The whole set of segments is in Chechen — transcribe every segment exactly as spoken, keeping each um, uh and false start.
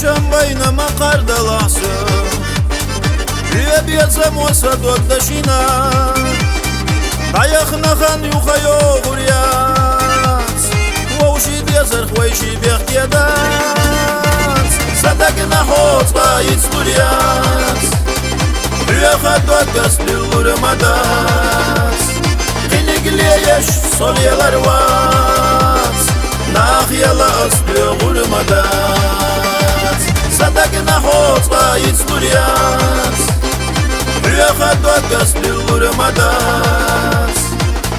Шамбайна ма кхардалахь со, хьоьга безам ва са дог дашийна. Дӏаяхна хан юха йогӏур яц, вовшийн дезарх вайшиъ бехке дац. Са дагна хьо цкъа йицлур яц, хьоьга дог ас биллур ма дац. Къиниг ле еш со лелар вац, нах яла ас доьгӏур ма дац. Са дагна хьо цкъа йицлур яц, хьоьга дог ас биллур ма дац.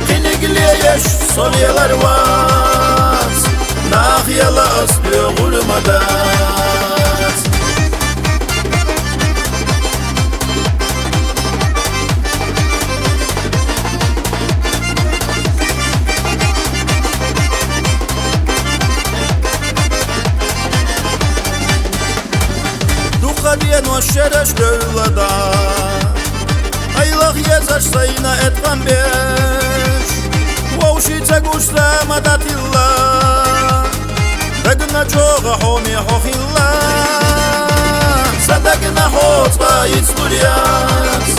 Къиниг ле еш со лелар вац, нах яла ас доьгӏур ма дац. Дукха денош шераш девлла дӏа, айлах езаш сайна эткъам беш. Вовшийн ца гуш зама дӏатилла, дагна чӏоагӏа хьоме хьо хилла. Са дагна хьо цкъа йицлур яц,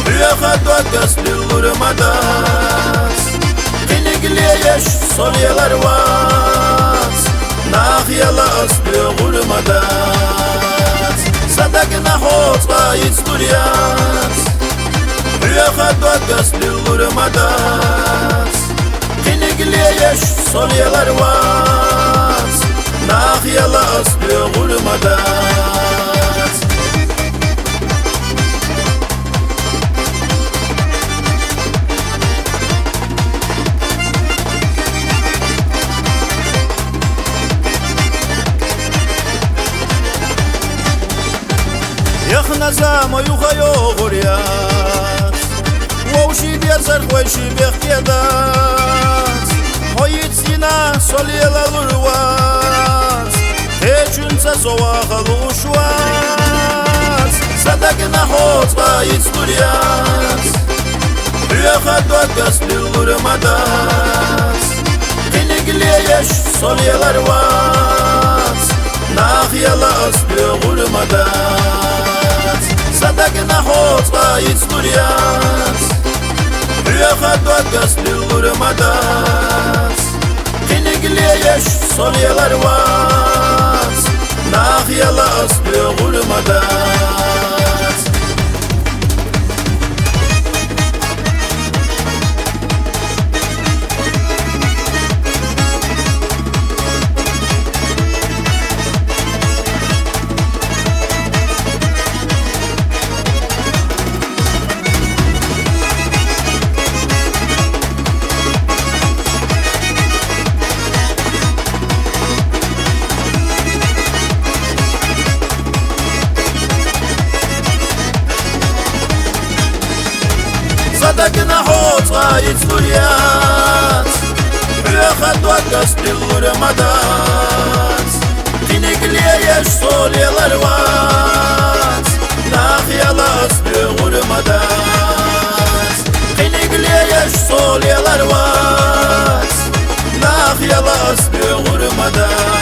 хьоьга дог ас биллур ма дац. Къиниг ле еш со лелар вац, нах яла ас доьгӏур ма дац. Са дагна хьо цкъа йицлур яц, хьоьга дог ас биллур ма дац. Къиниг ле еш со лелар вац, нах яла ас доьгӏур ма дац. Яхна зама юха йогӏур яц, вовшийн дезарх вайшиъ бехке дац. Хьо йицйина со лелалур вац, кхечуьнца со ваха лууш вац. Са дагна хьо цкъа йицлур яц, хьоьга дог ас биллур ма дац. Къиниг ле еш со лелар вац, нах яла ас доьгӏур ма дац. Са дагна хьо цкъа йицлур яц, хьоьга дог ас биллур ма дац. Къиниг ле еш со лелар вац, нах яла ас доьгӏур ма дац. Са дагна хьо цкъа йицлур яц, хьоьга дог ас биллур ма дац. Къиниг ле еш со лелар вац, нах яла ас доьгӏур ма дац. Къиниг ле еш со лелар вац, нах яла ас доьгӏур ма дац.